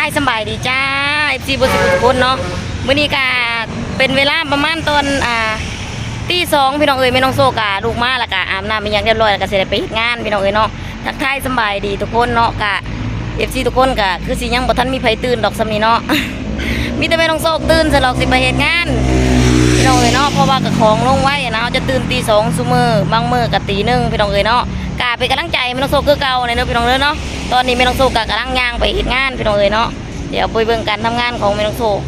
ສະບາຍດີຈ້າ ເອັຟຊີ ເບິດສຸກຄົນເນາະ. ມື້ນີ້ກະເປັນເວລາປະມານຕອນ ອ່າ ຕີສອງ ພີ່ນ້ອງເອີຍ. ແມ່ນ້ອງໂຊກະລຸກມາ ແລ້ວກະອາບນ້ຳອີ່ຫຍັງຮຽບຮ້ອຍ ແລ້ວກະຊິໄດ້ໄປເຮັດງານ ພີ່ນ້ອງເອີຍເນາະ. ທັກທາຍສະບາຍດີທຸກຄົນເນາະ. ກະ ເອັຟຊີ ທຸກຄົນກະຄືຊິຍັງບໍ່ທັນມີໃຜຕື່ນດອກຊ່ຳນີ້ເນາະ. ມີແຕ່ແມ່ນ້ອງໂຊກຕື່ນ ສະດອກຊິໄປເຮັດງານ ພີ່ນ້ອງເອີຍເນາະ. ເພາະວ່າກະຂອງລົງໄວນະ ເຮົາຈະຕື່ນຕີສອງຊຸມື້ ບາງມື້ກະຕີໜຶ່ງ ພີ່ນ້ອງເອີຍເນາະ. ກະເປັນກຳລັງໃຈແມ່ນ້ອງໂຊກຄືເກົ່າແນ່ເດີ ພີ່ນ້ອງເດີເນາະ. ຕອນນີ້ແມ່ນ້ອງໂຊກະກຳລັງຍ່າງໄປເຮັດງານ ພີ່ນ້ອງເອີຍເນາະ. ດຽວໄປເບິ່ງການທຳງານຂອງແມ່ນ້ອງໂຊກ.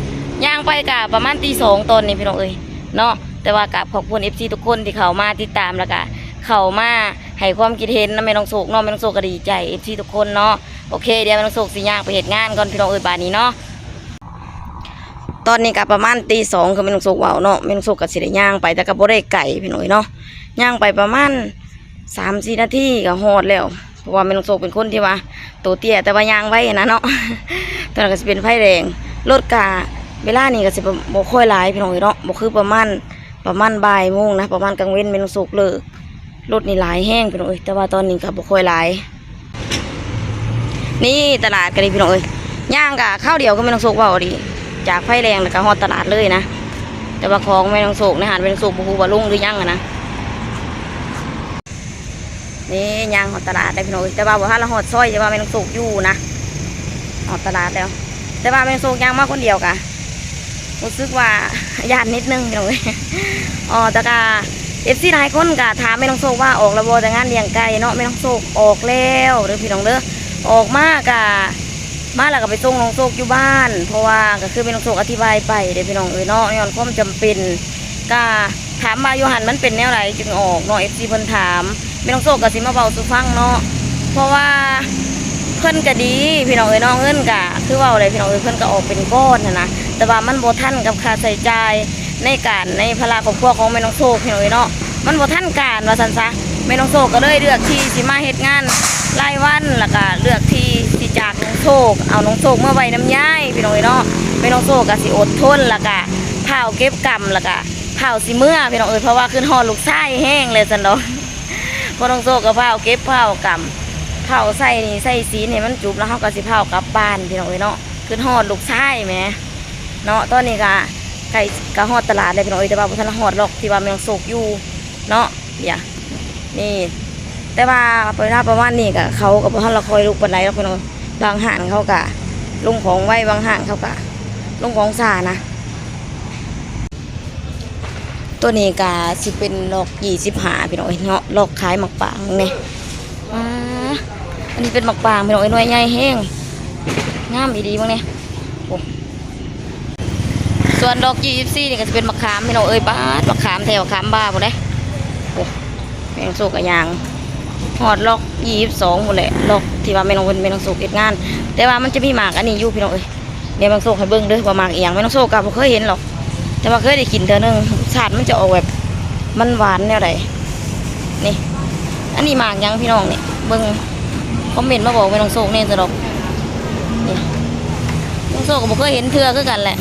ຍ່າງໄປກະປະມານຕີສອງຕອນນີ້ ພີ່ນ້ອງເອີຍເນາະ. ແຕ່ວ່າກະຂອບຄຸນ ເອັຟຊີ ທຸກຄົນທີ່ເຂົ້າມາຕິດຕາມ ແລ້ວກະເຂົ້າມາໃຫ້ຄວາມຄິດເຫັນນຳແມ່ນ້ອງໂຊກເນາະ. ແມ່ນ້ອງໂຊກກະດີໃຈ ເອັຟຊີ ທຸກຄົນເນາະ. ໂອເຄ ດຽວແມ່ນ້ອງໂຊກຊິຍ່າງໄປເຮັດງານກ່ອນ ພີ່ນ້ອງເອີຍ ບາດນີ້ເນາະ. ຕອນນີ້ກະປະມານຕີສອງ ຄືແມ່ນ້ອງໂຊກເວົ້າເນາະ. ແມ່ນ້ອງໂຊກກະຊິໄດ້ຍ່າງໄປ ແຕ່ກະບໍ່ໄດ້ໄກ ພີ່ນ້ອງເອີຍເນາະ. ຍ່າງໄປປະມານສາມສີ່ນາທີກະຮອດແລ້ວ. ເພາະວ່າແມ່ນ້ອງໂຊກເປັນຄົນທີ່ວ່າໂຕເຕ້ຍ ແຕ່ວ່າຍ່າງໄວຫັ້ນນະເນາະ. ຕອນນັ້ນກະຊິເປັນໄຟແດງ ລົດກະ ເວລານີ້ກະຊິບໍ່ຄ່ອຍຫຼາຍ ພີ່ນ້ອງເອີຍເນາະ. ບໍ່ຄືປະມານ ປະມານບ່າຍໂມງນະ ປະມານກາງເວັນແມ່ນ້ອງໂຊກເລີກ ລົດນີ້ຫຼາຍແຮງ ພີ່ນ້ອງເອີຍ. ແຕ່ວ່າຕອນນີ້ກະບໍ່ຄ່ອຍຫຼາຍ. ນີ້ຕະຫຼາດກະດີ ພີ່ນ້ອງເອີຍ. ຍ່າງກະຄາວດຽວ ຄືແມ່ນ້ອງໂຊກເວົ້າດີ ຈາກໄຟແດງແລ້ວກະຮອດຕະຫຼາດເລີຍນະ. ແຕ່ວ່າຂອງແມ່ນ້ອງໂຊກໃນຮ້ານແມ່ນ້ອງໂຊກບໍ່ຮູ້ວ່າລົງຫຼືຍັງຫັ້ນນະ. ນີ້ຍ່າງຮອດຕະຫຼາດແລ້ວ ພີ່ນ້ອງເອີຍ. ແຕ່ວ່າບໍ່ທັນລະຮອດຊອຍ ແຕ່ວ່າແມ່ນ້ອງໂຊກຢູ່ນະ ຮອດຕະຫຼາດແລ້ວ. ແຕ່ວ່າແມ່ນ້ອງໂຊກຍ່າງມາຄົນດຽວກະ ຮູ້ສຶກວ່າຢ້ານນິດໜຶ່ງ ພີ່ນ້ອງເອີຍ. ອໍ ແຕ່ກະ ເອັຟຊີ ຫຼາຍຄົນກະຖາມແມ່ນ້ອງໂຊກວ່າອອກແລ້ວບໍ່ ແຕ່ງານລ້ຽງໄກ່ເນາະ. ແມ່ນ້ອງໂຊກອອກແລ້ວເດີ ພີ່ນ້ອງເດີ. ອອກມາກະ ມາແລ້ວກະໄປສົ່ງນ້ອງໂຊກຢູ່ບ້ານ ເພາະວ່າກະຄືແມ່ນ້ອງໂຊກອະທິບາຍໄປເດ້ ພີ່ນ້ອງເອີຍເນາະ. ຍ້ອນຄວາມຈຳເປັນ ກະຖາມວ່າຢູ່ຫັ້ນມັນເປັນແນວໃດຈຶ່ງອອກເນາະ ເອັຟຊີ ເພິ່ນຖາມ. ແມ່ນ້ອງໂຊກກະຊິມາເວົ້າສູ່ຟັງເນາະ. ເພາະວ່າເພິ່ນກະດີ ພີ່ນ້ອງເອີຍເນາະ. ເງິນກະຄືເວົ້າແຫຼະ ພີ່ນ້ອງເອີຍ ເພິ່ນກະອອກເປັນກ້ອນຫັ້ນນະ ແຕ່ວ່າມັນບໍ່ທັນກັບຄ່າໃຊ້ຈ່າຍໃນການ ໃນພາລະຄອບຄົວຂອງແມ່ນ້ອງໂຊກ ພີ່ນ້ອງເອີຍເນາະ. ມັນບໍ່ທັນການວ່າຊັ້ນຊະ. ແມ່ນ້ອງໂຊກກະເລີຍເລືອກທີ່ຊິມາເຮັດງານລາຍວັນ ແລ້ວກະເລືອກທີ່ຊິຈາກນ້ອງໂຊກ ເອົານ້ອງໂຊກເມືອໄວ້ນຳຍາຍ ພີ່ນ້ອງເອີຍເນາະ. ແມ່ນ້ອງໂຊກກະຊິອົດທົນ ແລ້ວກະພ້າວເກັບກຳ ແລ້ວກະ ພ້າວຊິເມືອ ພີ່ນ້ອງເອີຍ ເພາະວ່າຄິດຮອດລູກຊາຍແຮງແຫຼະຊັ້ນດອກ. ພໍ່ນ້ອງໂຊກກະພ້າວເກັບພ້າວກຳ ພ້າວໃສ່ໜີ້ໃສ່ສິນໃຫ້ມັນຈົບ ແລ້ວເຮົາກະຊິພ້າວກັບບ້ານ ພີ່ນ້ອງເອີຍເນາະ. ຄິດຮອດລູກຊາຍແໝ່ເນາະ. ຕອນນີ້ກະໃກ້ ກະຮອດຕະຫຼາດແລ້ວ ພີ່ນ້ອງເອີຍ ແຕ່ວ່າບໍ່ທັນຮອດລັອກທີ່ວ່າແມ່ນ້ອງໂຊກຢູ່ເນາະ. ນີ້ ແຕ່ວ່າເວລາປະມານນີ້ກະ ເຂົາກະບໍ່ທັນລະຄ່ອຍລຸກປານໃດດອກ ພີ່ນ້ອງ. ບາງຮ້ານເຂົາກະລົງຂອງໄວ ບາງຮ້ານເຂົາກະລົງຂອງຊ້ານະ. ໂຕນີ້ກະຊິເປັນລັອກຊາວຫ້າ ພີ່ນ້ອງເອີຍເນາະ ລັອກຂາຍໝາກປາງນີ້. ອ່າ ອັນນີ້ເປັນໝາກປາງ ພີ່ນ້ອງເອີຍ ໜ່ວຍໃຫຍ່ແຮງ ງາມອີ່ຫຼີເບິ່ງແດ່. ໂອ້ ສ່ວນລັອກຊາວສີ່ນີ້ກະຊິເປັນໝາກຂາມ ພີ່ນ້ອງເອີຍ. ປາດ ໝາກຂາມແຖວຂາມບ້າພຸ້ນເດ້. ໂອ້ ແມ່ນ້ອງໂຊກກະຍ່າງຮອດລັອກຊາວສອງພຸ້ນແຫຼະ ລັອກທີ່ວ່າແມ່ນ້ອງເພິ່ນ ແມ່ນ້ອງໂຊກເຮັດງານ. ແຕ່ວ່າມັນຈະມີໝາກອັນນີ້ຢູ່ ພີ່ນ້ອງເອີຍ. ດຽວແມ່ນ້ອງໂຊກໃຫ້ເບິ່ງເດີວ່າໝາກອີ່ຫຍັງ ແມ່ນ້ອງໂຊກກະບໍ່ເຄີຍເຫັນດອກ ແຕ່ວ່າເຄີຍໄດ້ກິນເທື່ອໜຶ່ງ ລົດຊາດມັນຈະອອກແບບມັນຫວານແນວໃດ. ນີ້ ອັນນີ້ໝາກຫຍັງພີ່ນ້ອງນີ້ ເບິ່ງຄອມເມັນມາບອກແມ່ນ້ອງໂຊກແດ່ຊັ້ນດອກ. ນີ້ ນ້ອງໂຊກກະບໍ່ເຄີຍເຫັນເທື່ອຄືກັນແຫຼະ.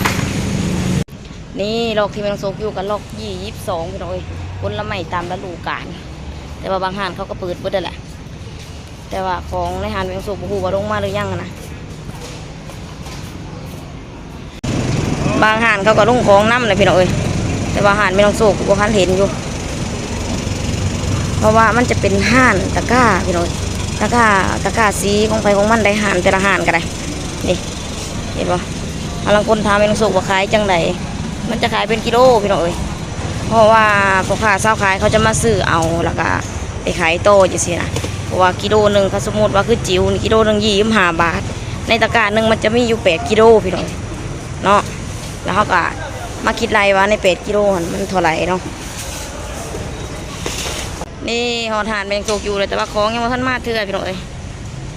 ນີ້ລັອກທີ່ແມ່ນ້ອງໂຊກຢູ່ກະລັອກຊາວສອງ ພີ່ນ້ອງເອີຍ ຜົນລະໄມ້ຕາມລະດູການ ແຕ່ວ່າບາງຮ້ານເຂົາກະເປີດເບິດແລ້ວແຫຼະ. ແຕ່ວ່າຂອງໃນຮ້ານແມ່ນ້ອງໂຊກບໍ່ຮູ້ວ່າລົງມາຫຼືຍັງຫັ້ນນະ. ບາງຮ້ານເຂົາກະລົງຂອງນຳແຫຼະພີ່ນ້ອງເອີຍ ແຕ່ວ່າຮ້ານແມ່ນ້ອງໂຊກບໍ່ທັນເຫັນຢູ່ ເພາະວ່າມັນຈະເປັນຮ້ານຕະກ້າພີ່ນ້ອງເອີຍ ຕະກ້າ ຕະກ້າສີຂອງໃຜຂອງມັນໄດ໋ ຮ້ານແຕ່ລະຮ້ານກະໄດ້. ນີ້ ເຫັນບໍ່ ບາງຄົນຖາມແມ່ນ້ອງໂຊກວ່າຂາຍຈັ່ງໃດ ມັນຈະຂາຍເປັນກິໂລພີ່ນ້ອງເອີຍ ເພາະວ່າພໍ່ຄ້າຊາວຂາຍເຂົາຈະມາຊື້ເອົາ ແລ້ວກະໄປຂາຍຕໍ່ຈັ່ງຊີ້ນະ. ເພາະວ່າກິໂລໜຶ່ງ ຄັນສົມມຸດວ່າຄືຈິ້ວນີ້ ກິໂລໜຶ່ງຊາວຫ້າບາດ ໃນຕະກ້າໜຶ່ງມັນຈະມີຢູ່ແປດກິໂລພີ່ນ້ອງເນາະ. ແລ້ວເຮົາກະມາຄິດໄລ່ວ່າໃນແປດກິໂລຫັ້ນມັນເທົ່າໃດເນາະ. ນີ້ຮອດຮ້ານແມ່ນ້ອງໂຊກຢູ່ແລ້ວ ແຕ່ວ່າຂອງຍັງບໍ່ທັນມາເທື່ອພີ່ນ້ອງເອີຍ.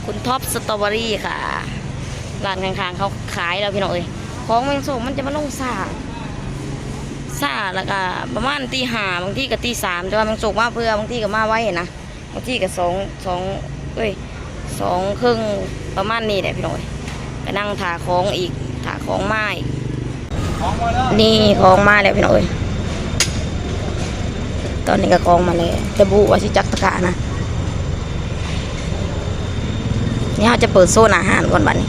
ຄຸນທັອບສະຕໍເບີຣີຄ່ະ ຮ້ານຂ້າງໆເຂົາຂາຍແລ້ວພີ່ນ້ອງເອີຍ. ຂອງແມ່ນ້ອງໂຊກມັນຈະມາລົງຊ້າ ຊ້າ ແລ້ວກະປະມານຕີຫ້າ ບາງທີກະຕີສາມ ແຕ່ວ່າແມ່ນ້ອງໂຊກມາເພື່ອ ບາງທີກະມາໄວຫັ້ນນະ ບາງທີກະສອງ ສອງ ເອີຍ ສອງເຄິ່ງປະມານນີ້ແຫຼະພີ່ນ້ອງເອີຍ. ກະນັ່ງຖ້າຂອງອີກ ຖ້າຂອງມາອີກ. ນີ້ຂອງມາແລ້ວພີ່ນ້ອງເອີຍ ຕອນນີ້ກະຂອງມາແລ້ວ ແຕ່ບໍ່ຮູ້ວ່າຊິຈັກຕະກ້ານະ. ນີ້ເຮົາຈະເປີດໂຊນອາຫານກ່ອນບາດນີ້.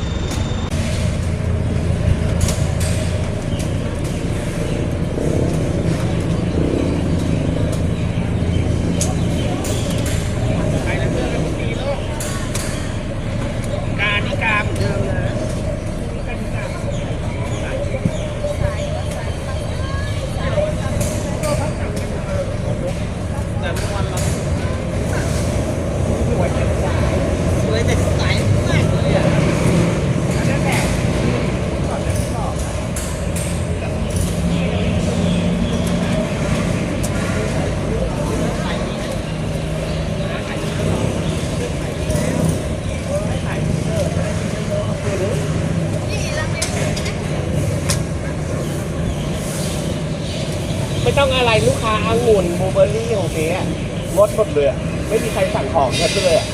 ต้องอะไรลูกค้า องุ่น บลูเบอร์รี่ของเจ๊อะ งดหมดเลยอะ ไม่มีใครสั่งของฉันเลยอะ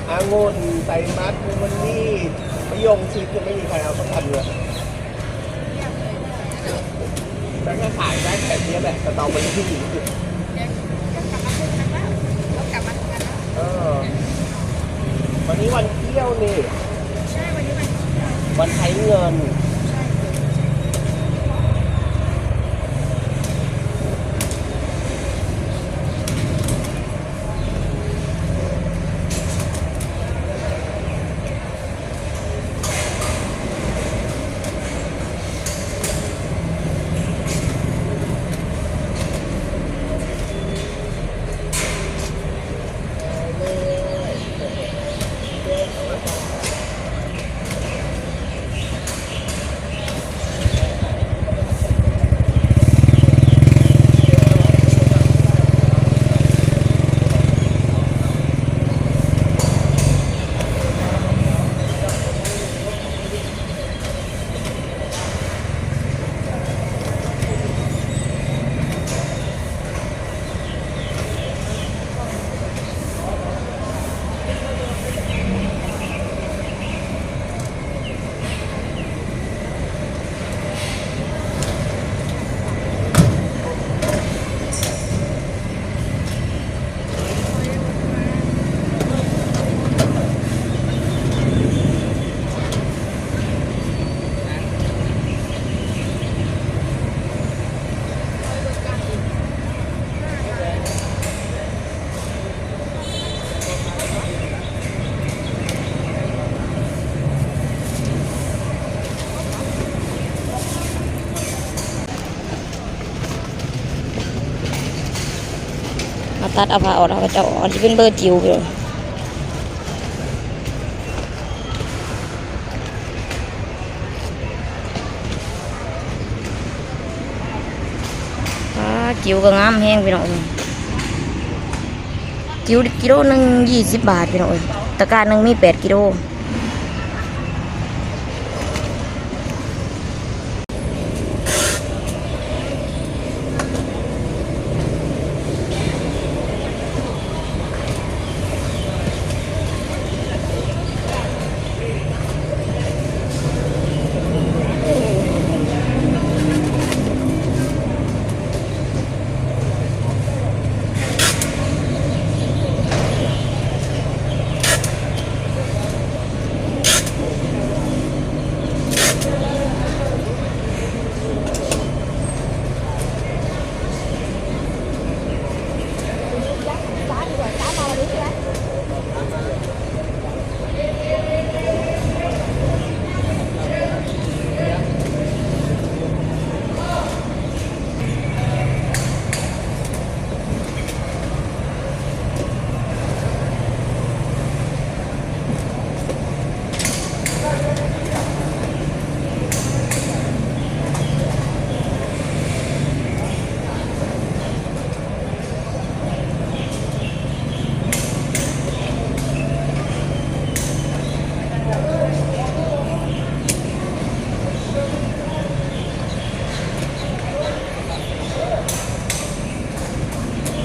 องุ่น ไตรมัส บลูเบอร์รี่ มะยงชิด ยังไม่มีใครเอาสักอันเลย ฉันก็ขายได้แค่เนี้ยแหละ สตรอเบอร์รี่ เดี๋ยว เดี๋ยวกลับมาคุยกันนะ เดี๋ยวกลับมาคุยกันนะ เออ วันนี้วันเที่ยวนี่ ใช่ วันนี้วันเที่ยว วันใช้เงิน ใช่ ມາຕັດເອົາຜ້າອອກແລ້ວ ເຂົາເຈົ້າເອົາ ຊິເປັນເບີຈິ້ວຢູ່. ປາ ຈິ້ວກໍງາມແຮງພີ່ນ້ອງເອີຍ ຈິ້ວກິໂລໜຶ່ງ ຊາວບາດພີ່ນ້ອງເອີຍ ຕະກະໜຶ່ງມີແປດກິໂລ.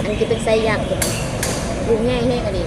ມັນຈະເປັນໄຊຍັກ ລູກໃຫຍ່ແຮງອີ່ຫຼີ.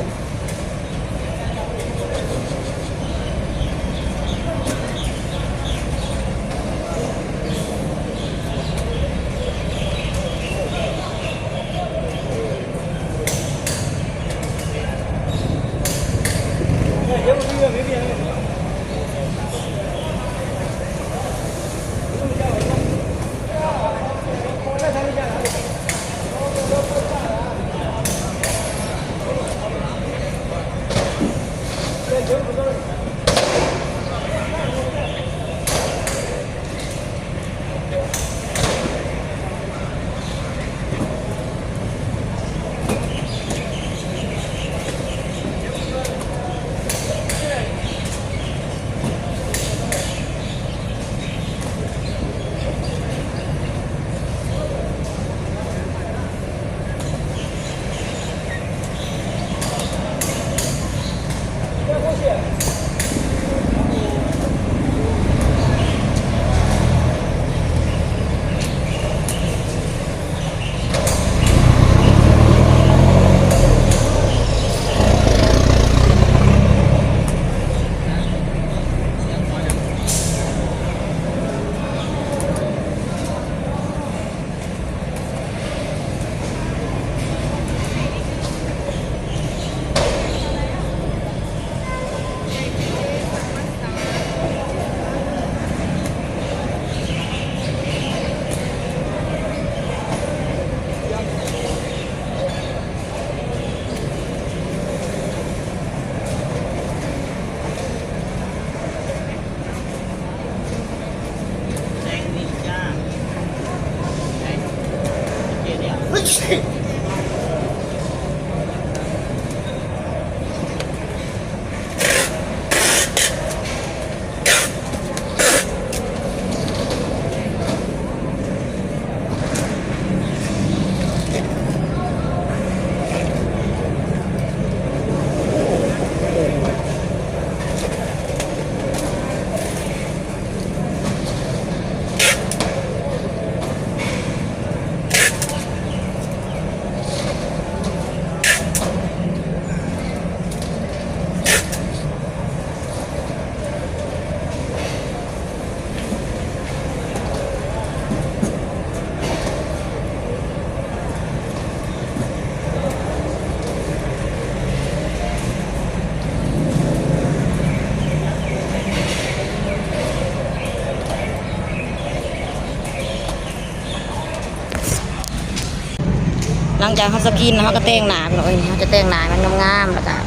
ຫຼັງຈາກເຮົາສະກິນ ເຮົາກໍແຕ່ງໜ້າພີ່ນ້ອງເອີຍ. ເຮົາຈະແຕ່ງໜ້າໃຫ້ມັນງາມໆ ແລ້ວກໍ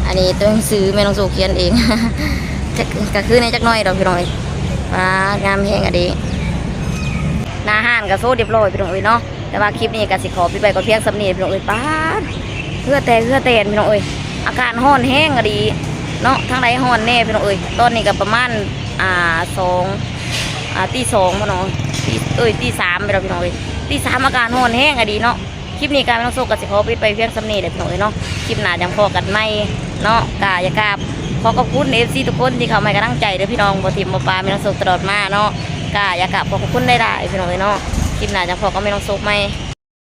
ອັນນີ້ຕົວໜັງສືແມ່ນ້ອງໂຊກຂຽນເອງ ກະ ກະຄືແດ່ຈັກໜ້ອຍດອກພີ່ນ້ອງເອີຍ. ປາດ ງາມແຮງອະດີ. ໜ້າຮ້ານກໍໂຊຮຽບຮ້ອຍພີ່ນ້ອງເອີຍເນາະ. ແຕ່ວ່າຄລິບນີ້ກໍຊິຂໍປິດໄວ້ກໍພຽງສ່ຳນີ້ພີ່ນ້ອງເອີຍ. ປາດ ເຫື່ອແຕກເຫື່ອແຕນພີ່ນ້ອງເອີຍ. ອາກາດຮ້ອນແຮງອະດີເນາະ. ທາງໃດຮ້ອນແດ່ພີ່ນ້ອງເອີຍ. ຕອນນີ້ກໍປະມານ ອ່າ ສອງ ອ່າ ຕີສອງພຸ້ນເນາະ. ຕີ ເອີຍ ຕີສາມໄປແລ້ວພີ່ນ້ອງເອີຍ. ຕີສາມ ອາກາດຮ້ອນແຮງອະດີເນາະ. ຄລິບນີ້ກໍແມ່ນ້ອງໂຊກກໍຊິຂໍປິດໄວ້ພຽງສ່ຳນີ້ແຫຼະພີ່ນ້ອງເອີຍເນາະ. ຄລິບໜ້າຈັ່ງພໍ້ກັນໃໝ່ເນາະ. ກໍຢາກກາບຂໍຂອບຄຸນເອັຟຊີທຸກຄົນທີ່ເຂົ້າໃຫ້ກຳລັງໃຈເດີພີ່ນ້ອງ, ບໍ່ຖິ້ມບໍ່ປະແມ່ນ້ອງໂຊກຕະຫຼອດມາເນາະ. ກໍຢາກກາບຂອບພະຄຸນຫຼາຍໆພີ່ນ້ອງເອີຍເນາະ. ຄລິບໜ້າຈັ່ງພໍ້ກັບແມ່ນ້ອງໂຊກໃໝ່.